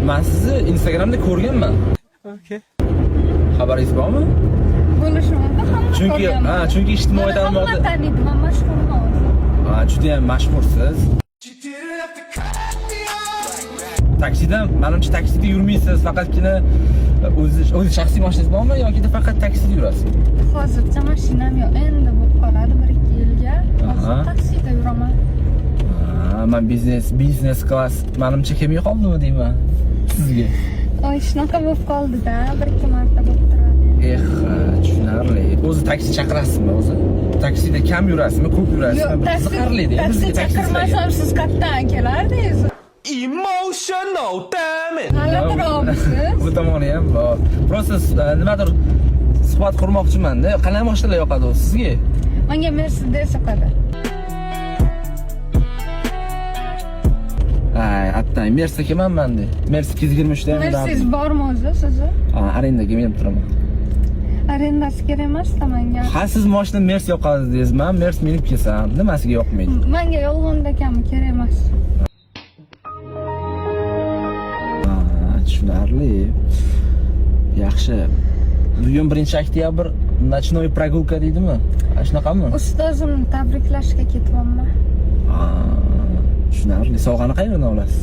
Man sizni Instagramda ko'rganman. Okay. Xabaringiz bormi? Bo'lishi mumkin, hamma Chunki ko'rganman. ha, chunki ijtimoiy Mani hamma tarmoqda taniydi, man mashhurman o'zi. Ha, juda ham mashhursiz. Taksida, manimcha, taksida yurmaysiz, faqatgina o'zi shaxsiy mashinangiz bormi yoki faqat taksida yurasiz? Hozircha mashinam yo'q, endi bo'lib qoladi 1-2 yilga. Hozir taksida yuraman. Ha, man biznes klass manimcha kelmay qoldimi deyman sizga. Oy, shunaqa bo'lib qoldi-da, 1-2 marta bo'lib turadi. Eh, tushunarli. O'zi taksi chaqirasizmi o'zi? Taksida kam yurasizmi, ko'p yurasizmi? Yo'q, Bir taksi qiziqarli-da taksi bizga taksichilarga. chaqirmasam, siz qayerdan kelardingiz? Emotional damage. G'alatiroqmisiz? Bu tomoni ham bor. Просто nimadir suhbat qurmoqchiman-da. Qanday mashinalar yoqadi o'zi sizga? Menga Mercedes yoqadi. Ay, attang, Mersa kelmanman de. Mersa 223 da ham Mercedes bormi o'zi sizni? Ha, arendaga minib turaman. Arendasi kerak emas-da menga. Ha, siz mashina Mers yoqadi dedingiz. Men Mers minib kelsam, nimasiga yoqmaydi? Menga yolg'onda kami kerak emas. Ha, tushunarli. Yaxshi. Bugun 1-oktyabr, ночной прогулка deydimi? Ha, shunaqami? Ustozimni tabriklashga ketyapman. Ha, tushunarli. Sovg'ani qayerdan olasiz?